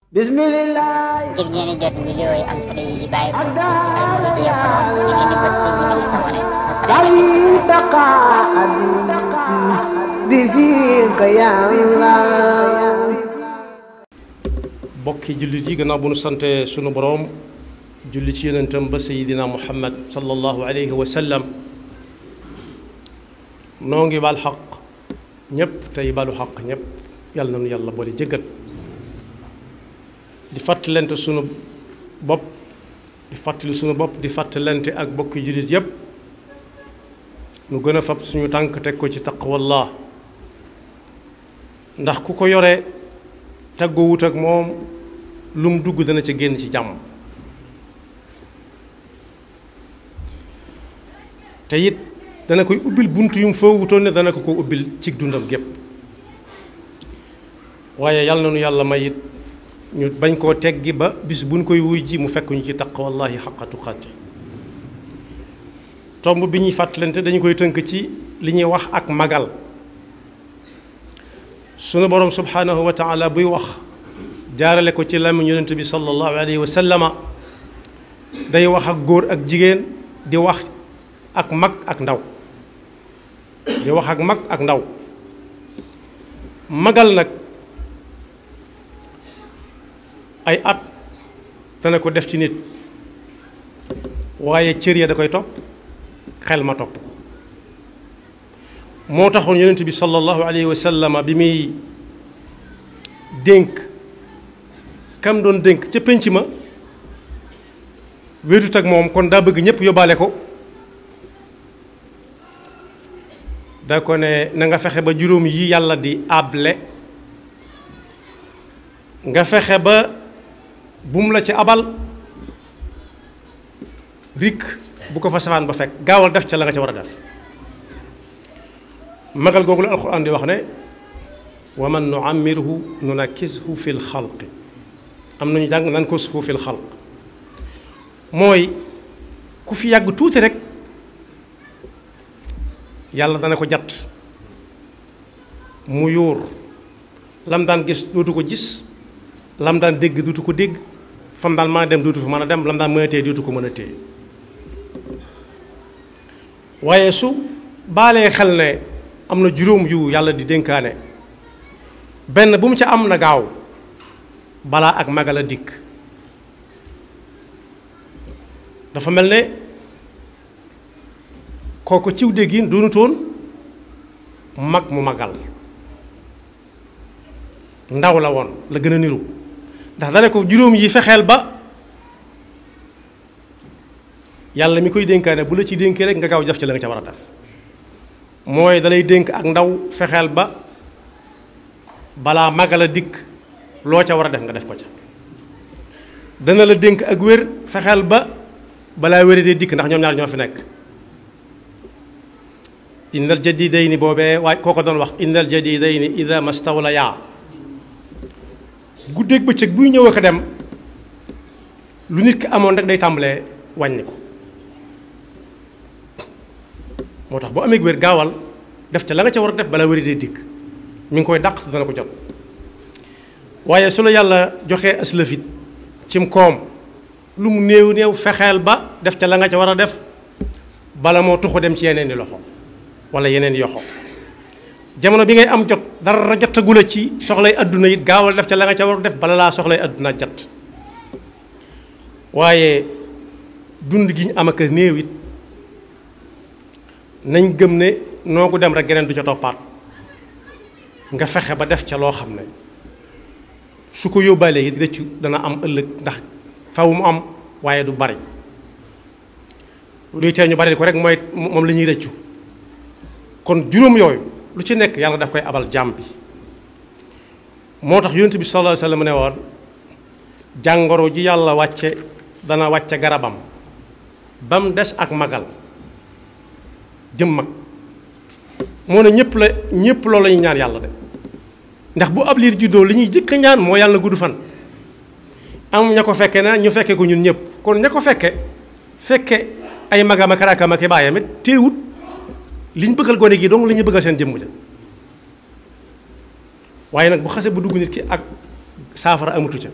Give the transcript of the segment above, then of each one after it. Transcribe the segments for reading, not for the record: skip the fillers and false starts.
Bismillah. ngir ngeen di jot vidéo yi am solo yi bàyyi ko ci Al-Mouridiyyah Pro di ngeen di bës fii ñu bind s'abonner ba pare bokki jullit yi gannaaw bu nu sante sunu boroom julli ci yonentam ba sayidina Muhammad sallallahu alayhi wa sallam noo ngi baal xaq ñépp tey balu xaq ñépp yàlla na nu yàlla boole jéggal di fàttalante sunu bopp di fàttali sunu bopp di fàttalante ak bokki jullit yépp nu gën a fab suñu tànk teg ko ci taqwallah ndax ku ko yore taggoowut ak moom lu mu dugg dana ca génn ci jàmm te it dana koy ubbil bunt yu mu foowutoon ne dana ko ubbil ci dundam gépp waaye yàlla na nu yàlla may it ñu bañ koo teggi ba bis buñ koy wuy ji mu fekk ñu ci taqwallahi xaqa tuqaati tomb bi ñuy fàttalante dañu koy tënk ci li ñuy wax ak magal sunu borom subhanahu wa taala buy wax jaarale ko ci làmmiñ yonent bi sallallahu alayhi wa sallama day wax ak góor ak jigéen di wax ak mag ak ndaw di wax ak mag ak ndaw magal nag ay at dana ko def ci nit waaye cër ya da koy topp xel ma topp ko moo taxoon yonent bi sallallahu alayhi wa sallama bi muy dénk kam doon dénk ca pénc ma wéetut ak moom kon daa bëgg ñépp yóbbaale ko da ko ne na nga fexe ba juróom yi yàlla di able nga fexe ba bum la ci abal rik bu ko fa safaan ba fekk gaawal def ca la nga ca war a def magal googu la alxuraan di wax ne wa man nuammirhu nunakkishu fi lxalqi am nañu jàng nan ko suhu fi lxalq mooy ku fi yàgg tuuti rek yàlla dana ko jat mu yuur lam daan gis dootu ko gis lam daan dégg dootu ko dégg fam daan mën a dem dootu fa mën a dem lam daan mën a téye dootu ko mën a téye waaye su baalee xel ne am na juróom yu yàlla di dénkaane benn bu mu ca am na gaaw balaa ak magal a dikk dafa mel ne kooku ciw déggin doonutoon mag mu magal ndaw la woon la gën a niru ndax dane ko juróom yi fexeel ba yàlla mi koy dénkaane bu la ci dénkee rek nga gaaw def ci la nga ca war a def mooy dalay dénk ak ndaw fexeel ba balaa magal a dikk loo ca war a def nga def ko ca dana la dénk ak wér fexeel ba balaa wéri dee dikk ndax ñoom ñaar ñoo fi nekk innal jadidayni boobee waaye koo ko doon wax innal jadidayni ida mastawla yaa guddeeg bëccëg buy ñëw ak dem lu nit ki amoon rek day tàmbalee wàññi ko moo tax bu amee wér gaawal def ca la nga ca war a def balaa wéri dee dikk mi ngi koy dàq dana ko jot waaye su la yàlla joxee aslafit cim koom lu mu néew néew fexeel ba def ca la nga ca war a def bala moo tuxu dem ci yeneen i loxo wala yeneen yoxo jamono bi ngay am jot dara jotagula ci soxlay adduna it gaawal def ca la nga ca war a def bala laa soxlay adduna jot waaye dund gi ñu am ak néew it nañ gëm ne noo ko dem rek geneen du ca toppaat nga fexe ba def ca loo xam ne su ko yóbbaalee it rëccu dana am ëllëg ndax faw mu am waaye du bari luy tee ñu bari ko rek mooy moom la ñuy rëccu kon juróom yooyu lu ci nekk yàlla daf koy abal jaam bi moo tax yonent bi sallallahu alayhi wa sallam ne woon jàngoro ji yàlla wàcce dana wàcce garabam ba mu des ak magal jëm mag moo ne ñépp loolu la ñuy ñaan yàlla de ndax bu ab liir juddoo li ñuy jëkk ñaan moo yàlla gudd fan am ña ko fekke na ñu fekke ko ñun ñëpp kon ña ko fekke ay magam ak rakkam ak baayam it teewut liñ bëggal gone gi donc li ñu bëggal seen jëmm ja waaye nag bu xase bu dugg nit ki ak saafara amatu ca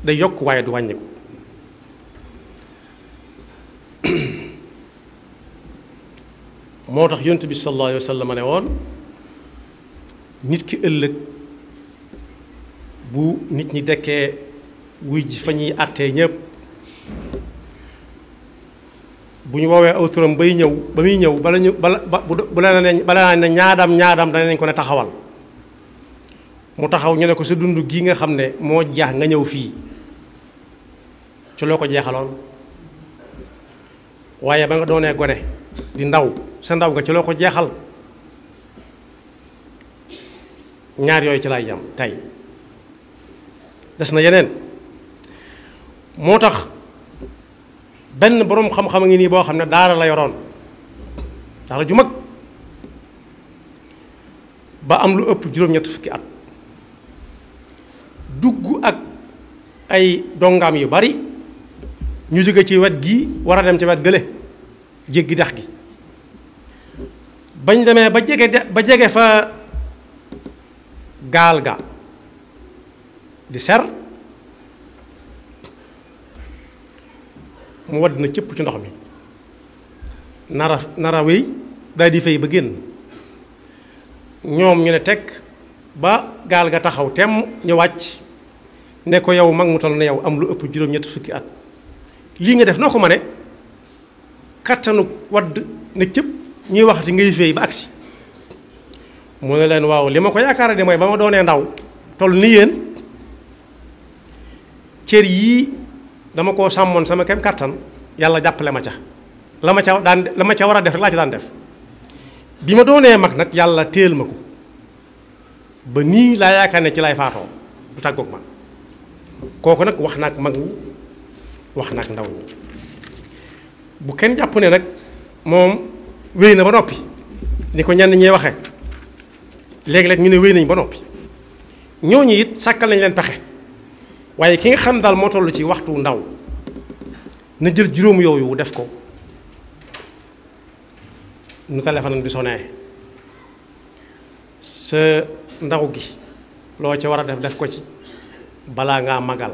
day yokk waaye du wàññiku moo tax yonent bi sallallahu alayhi wa sallam ne woon nit ki ëllëg bu nit ñi dekkee wuy ji fa ñuy àttee ñépp bu ñu woowee aw turam bay ñëw ba muy ñëw bala ñu bu la ne ñaadam danañ ko ne taxawal mu taxaw ñu ne ko sa dund gi nga xam ne moo jeex nga ñëw fii ci loo ko jeexaloon waaye ba nga doonee gone di ndaw sa ndaw nga ci loo ko jeexal ñaar yooyu ci lay jam tey des na yeneen moo tax benn boroom xam-xam a ngi nii boo xam ne daara la yoroon daara ju mag ba am lu ëpp juróom-ñett fukki at dugg ak ay dongaam yu bari ñu jóge ci wet gi war a dem ci wet gële jéggi dex gi bañ demee ba jege fa gaal ga di ser mu wadd na cëpp ci ndox mi nara wéy daal di fay ba génn ñoom ñu ne teg ba gaal ga taxaw temm ñu wàcc ne ko yow mag mu toll ne yow am lu ëpp juróom-ñett fukki at lii nga def noo ko ma ne kattanu wadd ne cëpp ñuy waxati ngay fay ba agsi mu ne leen waaw li ma ko yaakaara de mooy ba ma doonee ndaw toll ni yéen cër yii dama koo sàmmoon sama kem kàttan yàlla jàppale ma ca la ma ca war a def rek laa ci daan def bi ma doonee mag nag yàlla téel ma ko ba nii laa yaakaar ne ci lay faatoo du tàggoog man kooku nag wax naag mag ñi wax naag ndaw ñi bu kenn jàpp ne nag moom wéy na ba noppi ni ko ñenn ñee waxe léegi-léeg ñu ne wéy nañ ba noppi ñooñu it sàkkal nañ leen pexe waaye ki nga xam daal moo toll ci waxtu ndaw na jël juróom yooyu def ko nu téléphone bi sonné sa ndaw gi loo ca war a def ko ci balaa ngaa magal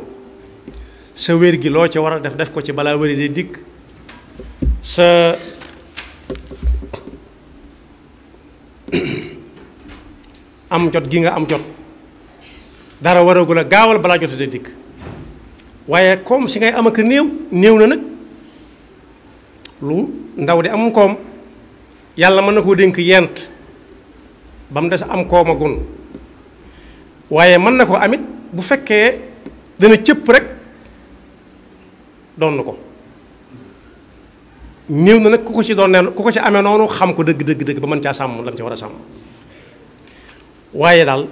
sa wér gi loo ca war a def ko ci balaa wéri di dikk sa am jot gi nga am jot dara waragul a gaawal balaa jot a dikk waaye koom si ngay am ak néew na nag lu ndaw di am koom yàlla mën na koo dénk yent ba mu des am kooma gun waaye mën na ko amit bu fekkee dana cëpp rek doon na ko néew na nag ku ko ci doon ne ku ko ci amee noonu xam ko dëgg ba mën caa sàmm la mu ci war a sàmm waaye daal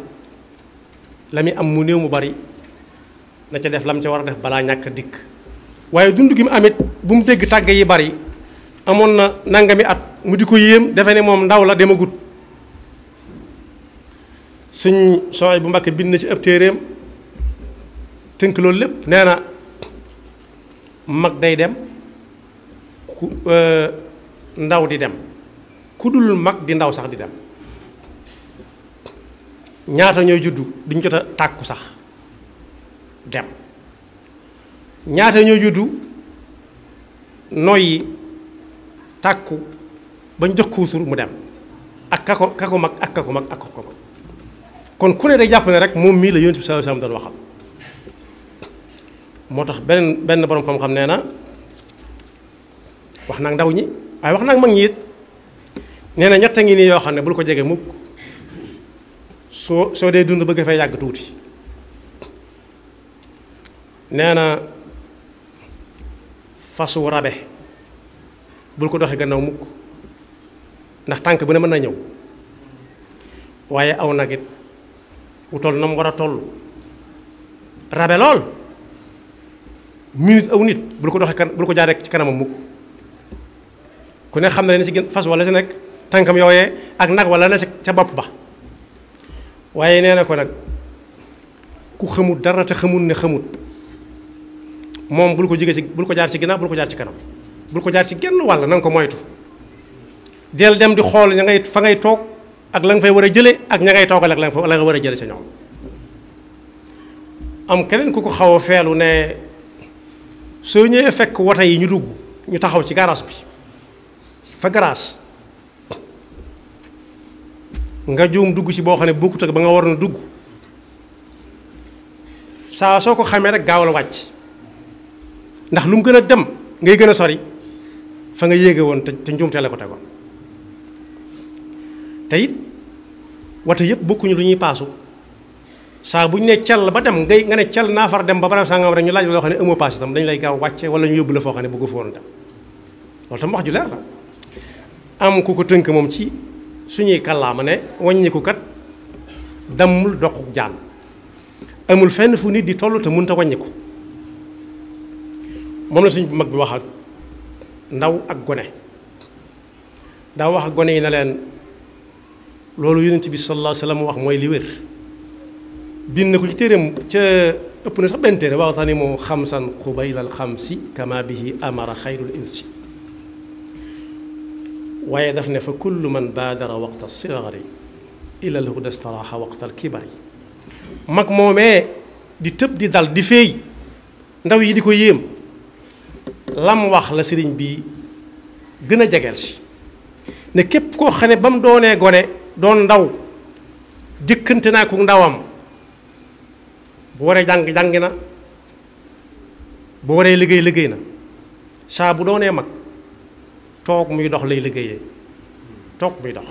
la muy am mu néew mu bari na ca def la mu ca war a def balaa ñàkk dikk waaye dund gi mu amit bu mu dégg tàgg yi bari amoon na nangami at mu di ko yéem defe ne moom ndaw la demagut suñ sooy bu Mbàkke bind na ci ab téeréem tënk loolu lépp nee na mag day dem ku ndaw di dem ku dul mag di ndaw sax di dem ñaata ñooy juddu duñ jot a tàkku sax dem ñaata ñooy juddu noyyi tàkku bañ jox ko tur mu dem ak ka ko mag ak ka ko mag kon ku ne day jàpp ne rek moom mii la Yonent bi sallallahu alayhi wasallam doon waxal moo tax benn borom xam-xam nee na wax naag ndaw ñi waaye wax naag mag ñi it nee na ñett a ngi nii yoo xam ne bul ko jege mukk soo dee dund bëgg fay yàgg tuuti nee na fasu rabe bul ko doxee gannaaw mukk ndax tànk bu ne mën na ñëw waaye aw nag it wu toll na mu war a toll rabe lool minute aw nit bul ko doxee bul ko jaaree ci kanamam mukk ku ne xam na ne si gën fas wala si nekk tànkam yooyee ak nag wala na ca bopp ba waaye nee na ko nag ku xamut dara te xamut ne xamut moom bul ko jege ci bul ko jaar ci ginnaaw bul ko jaar ci kanam bul ko jaar ci genn wàll na nga ko moytu del dem di xool ña ngay fa ngay toog ak la nga fay war a jële ak ña ngay toogal ak la nga war a jële sa ñoom am keneen ku ko xaw a feelu ne soo ñëwee fekk woto yi ñu dugg ñu taxaw ci garage bi fa garage nga juum dugg ci boo xam ne bokkut ak ba nga war na dugg saa soo ko xamee rek gaaw la wàcc ndax lu mu gën a dem ngay gën a sori fa nga yéege woon te njuumte la ko tegoon te it wata yëpp bokkuñu lu ñuy paasu saa bu ñu ne cell ba dem nga ne cell naa far dem ba barab sangam rek ñu laaj loo xam ne amoo paas itam dañu lay gaaw wàcce wala ñu yóbbu la foo xam ne bëgg fa woon dem loolu tam wax ju leer la am ku ko tënk moom ci suñuy kàllaama ne wàññiku kat dammul doquk jaan amul fenn fu nit di toll te mënut a wàññiku moom la suñ mag bi wax ak ndaw ak gone daa wax ak gone yi ne leen loolu yonent bi sallallahu alayhi wa sallam wax mooy li wér bind na ko ci téeréem ca ëpp na sax benn téere waxtaani moo xamsan xubaylal xamsi kama bihi amara xayrul insi waaye daf ne fa kullu man baadara waqta sigari ila al huda staraha waqta al kibari mag moomee di tëb di dal di féey ndaw yi di ko yéem lam wax la sëriñ bi gën a jegeel si ne képp koo xam ne ba mu doonee gone doon ndaw jëkkante naa ko ndawam bu waree jàng jàngi na bu waree liggéey liggéey na saa bu doonee mag toog muy dox lay liggéeyee toog muy dox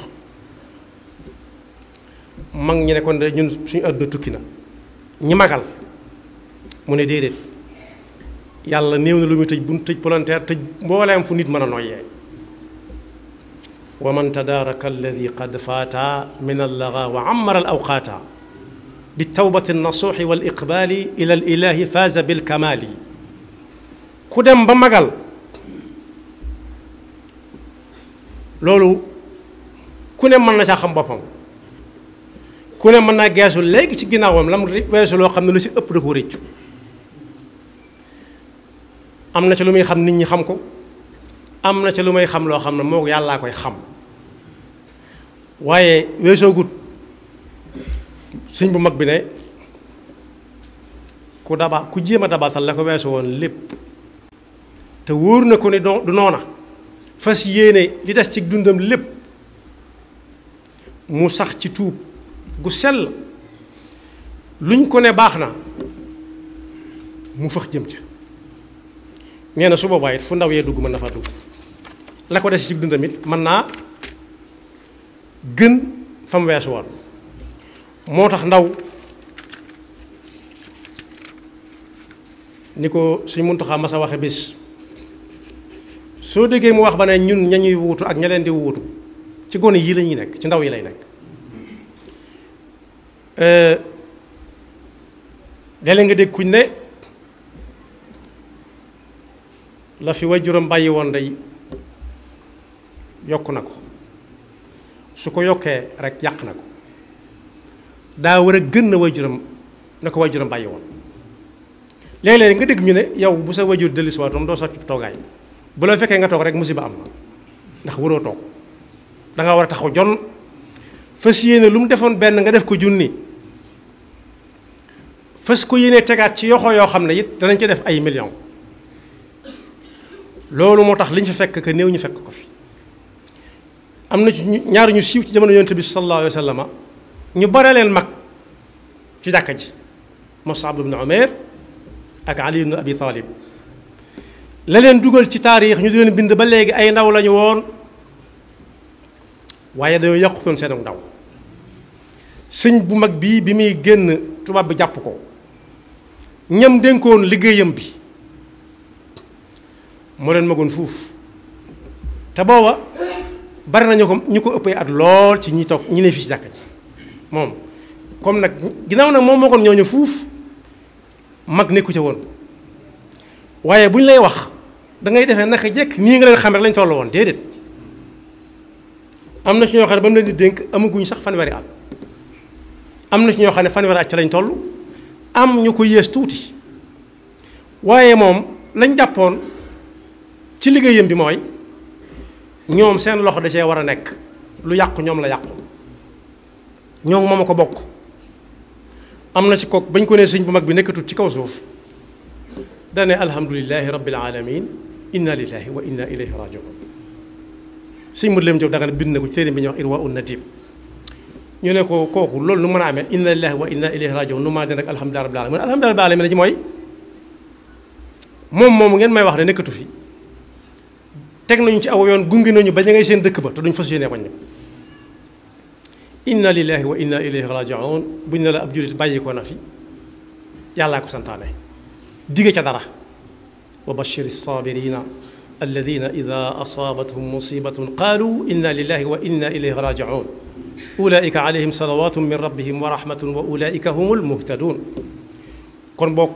mag ñi ne kon de ñun suñu àdduna tukki na ñi magal mu ne déedéet yàlla néew na lu muy tëj bunt tëj volontaire tëj mbooleem fu nit mën a noyyee wa man tadaaraka alladi qad faata min allaga wa amara al awqaata bi tawbati nasuuxi wal iqbaali ila al ilahi faaza bil kamaali ku dem ba magal loolu ku ne mën na caa xam boppam ku ne mën naa geesu léegi ci ginnaawam lam weesu loo xam ne lu ci ëpp da ko rëccu am na ci lu muy xam nit ñi xam ko am na ci lu may xam loo xam ne moo yàllaa koy xam waaye weesoo gut sëñ bu mag bi ne ku jéem a dabaatal la ko weesu woon lépp te wóor na ko ne du noona fas yéene li des ci dundam lépp mu sax ci tuub gu sell luñ ko ne baax na mu fax jëm ca nee na su boobaa it fu ndaw yee dugg mën na fa dugg la ko des ci dundam it mën naa gën fa mu weesu woon moo tax ndaw ni ko Sëñ Muntaxa Masa waxe bis soo déggee mu wax ba ne ñun ña ñuy wuutu ak ña leen di wuutu ci gone yii la ñuy nekk ci ndaw yi lay nekk léeg-léeg nga dégg kuñ ne la fi waajuram bàyyi woon day yokk na ko su ko yokkee rek yàq na ko daa war a gën na waajuram na ko waajuram bàyyi woon léeg-léeg nga dégg ñu ne yow bu sa waajur dellusi waatoon doo sotti toogaay bu la fekkee nga toog rek musiba am na ndax waroo toog da nga war a taxaw jon fas yéene lu mu defoon benn nga def ko junni fas ko yéene tegaat ci yoxo yoo xam ne it danañ ci def ay millions loolu moo tax liñ fi fekk que néew ñu fekk ko fi am na ci ñaar ñu siiw ci jamono yonent bi sallallahu alayhi wa sallam ñu bare leen mag ci jàkka ji Mus'ab ibn Umayr ak Ali ibn Abi Talib la leen dugal ci taarix ñu di leen bind ba léegi ay ndaw lañu woon waaye dañoo yàqutoon seen ndaw sëñ bu mag bii bi muy génn tubaab bi jàpp ko ñam dénkoon liggéeyam bi moo leen magoon fuuf te booba bari nañu ko ñu ko ëppee at lool ci ñi toog ñi ne fi ci jàkka ji moom comme nag ginnaaw nag moom magoon ñooñu fuuf mag nekku ca woon waaye bu ñu lay wax da ngay defee naka jekk nii nga leen xam rek lañ toll woon déedéet am na ci ñoo xam ne ba mu leen di dénk amaguñ sax fanweeri at am na ci ñoo xam ne fanweeri at ci lañ toll am ñu ko yées tuuti waaye moom lañ jàppoon ci liggéeyam bi mooy ñoom seen loxo da cee war a nekk lu yàqu ñoom la yàqu ñoom moom a ko bokk am na ci kook bañ ko nee sëñ bu mag bi nekkatut ci kaw suuf dane alhamdulilahi rabbil alamin inna lillahi wa inna ilayhi rajiun sëñ Modou Lam Diop da nga ne bind na ko ci téere bi ñuy wax Irwa un Nadim ñu ne ko kooku loolu nu mën a amee inna lillahi wa inna ilayhi rajiun nu maa den rek alhamdulilahi rabbil alamin alhamdulilahi rabbil alamin ci mooy moom moomu ngeen may wax ne nekkatu fi teg nañu ci aw yoon gunge nañu ba ña ngay seen dëkk ba te duñ fas yéene waññi inna lillahi wa inna ilayhi rajiun buñ ne la ab jullit bàyyi ko na fi yàllaa ko santaane dige ca dara wa bashiri sabirina alladina ida asaabathum musibatun qaalu inna lillahi wa inna ilayhi rajiun ulaika alayhim salawatun min rabbihim wa rahmatun wa ulaika humul muhtadun kon boog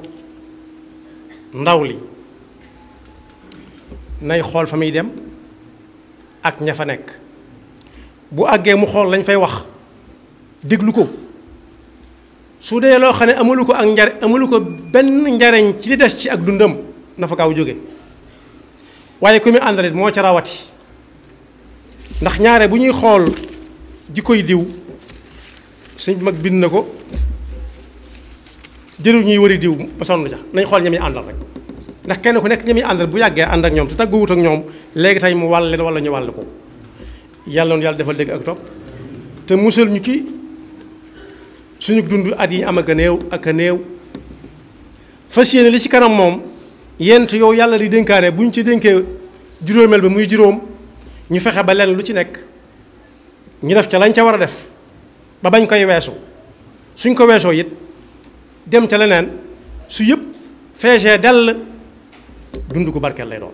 ndaw li nay xool fa muy dem ak ña fa nekk bu àggee mu xool lañ fay wax déglu ko su dee loo xam ne amalu ko ak amalu ko benn njariñ ci li des ci ak dundam na fa gaaw jóge waaye ku muy àndalit moo ca rawati ndax ñaare bu ñuy xool jikkoy diw sëñ mag bind na ko jëru ñuy wëri diw ba sonn ca nañ xool ña muy àndal rek ndax kenn ku nekk ña muy àndal bu yàggee ànd ak ñoom te tàgguwut ak ñoom léegi tey mu wàll leen wala ñu wàll ko yàlla noonu yàlla defal dégg ak topp te musal ñu ci suñu dund at yi am ak a néew fas yéene li ci kanam moom yent yow yàlla di dénkaane bu ñu ci dénkee juróomeel ba muy juróom ñu fexe ba lenn lu ci nekk ñu def ca lañ ca war a def ba bañ koy weesu suñ ko weesoo it dem ca leneen su yëpp feesee dell dund gu barkeel lay doon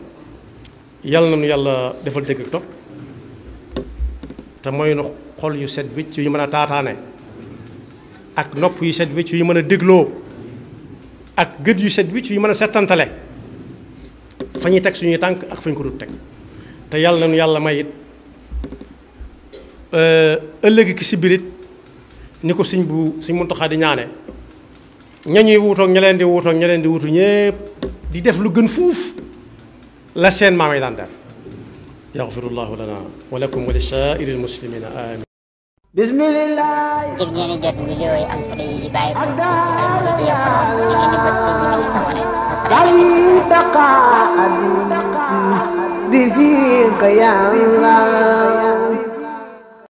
yàlla na nu yàlla defal dégg ak topp te mooy nu xol yu set wicc yu mën a taataane ak nopp yu set wicc yu mën a dégloo ak gët yu set wicc yu mën a settantale fa ñuy teg suñuy tànk ak fa ñu ko dut teg te yàlla na nu yàlla may it ëllëg ki si birit ni ko sëñ Muntaxa di ñaane ñañuy wuutoog ña leen di wuutoog ña leen di wuutu ñépp di def lu gën fuuf la seen maam yi daan def yaxfirullahu lana wa lakum wa li saa'iril muslimina amin bismillah ngir ngeen di jot vidéo yi am solo yi di bàyyi ko ci Alfayda Pro ngeen di bës fii ñu sabone ba pare